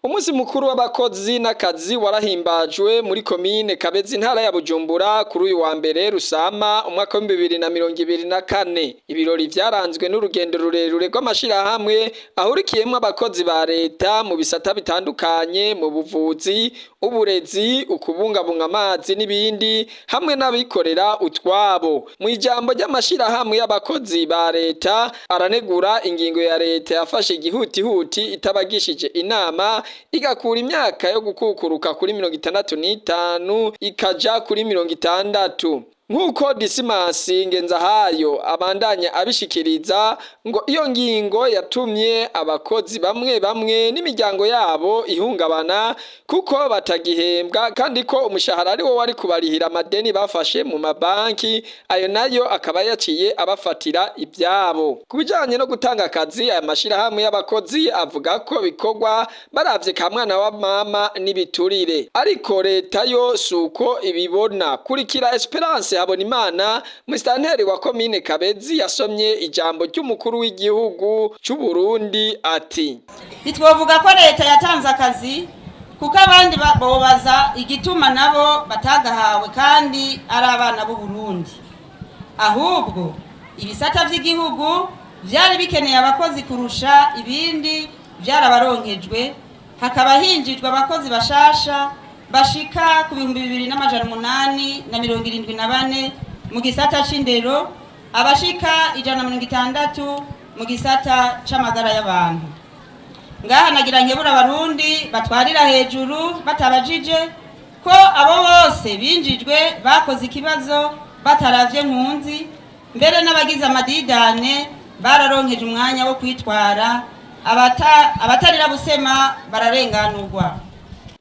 Umunsi mukuru w'abakozi n'akazi warahimbajwe muri komine Kabezi, intara ya Bujumbura, kuri uyu wa mbere Rusama umwaka w'2024. Ibirori vyaranzwe n'urugendo rurerure rw'amashirahamwe ahurikiyemwo abakozi ba leta mu bisata bitandukanye, mu buvuzi, uburezi, ukubungabunga amazi n'ibindi, hamwe n'abikorera utwabo. Mu ijambo ry'amashirahamwe y'abakozi ba leta, aranegura ingingo ya leta yafashe igihutihuti itabagishije inama, igakura imyaka yo gukukuruka kuri 65 ikaja kuri 60. Nk'uko Disimasi Ngenzahayo abandanya abishikiriza, ngo iyo ngingo yatumye abakozi bamwe bamwe n'imiryango yabo ihungabana, kuko batagihembwa, kandi ko umushahara ari wo wari kubarihira amadeni bafashe mu mabanki, ayo nayo akaba yaciye abafatira ibyabo. Ku bijanye no gutanga akazi, aya mashirahamwe y'abakozi avuga ko bikorwa baravye ka mwana wa mama n'ibiturire, ariko leta yo suko ibibona. Kurikira Esperance Habonimana, musitanteri wa komine Kabezi, yasomye ijambo ry'umukuru w'igihugu c'u Burundi ati: Ntitwovuga ko leta yatanze akazi, kuko abandi bobaza igituma nabo batagahawe kandi ari abana b'u Burundi. Ahubwo ibisata vy'igihugu vyari bikeneye abakozi kurusha ibindi vyarabaronkejwe, hakaba hinjijwe abakozi bashasha bashika ku 2874 mu gisata c'indero, abashika 160 mu gisata c'amagara y'abantu. Ngaha nagira nkebura Abarundi batwarira hejuru batabajije, ko abo bose binjijwe bakoze ikibazo bataravye nkunzi, mbere n'abagize amadidane bararonkeje umwanya wo kwitwara, abatarira busema bararenganurwa.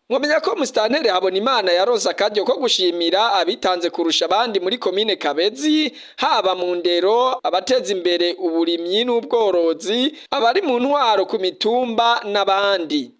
Mwamenya ko musitanteri Habonimana yaronse akaryo ko gushimira abitanze kurusha abandi muri komine Kabezi, haba mu ndero, abateza imbere uburimyi n'ubworozi, abari mu ntwaro ku mitumba n'abandi.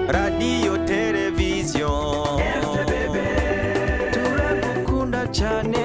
Radio, televiziyo, turagukunda cyane.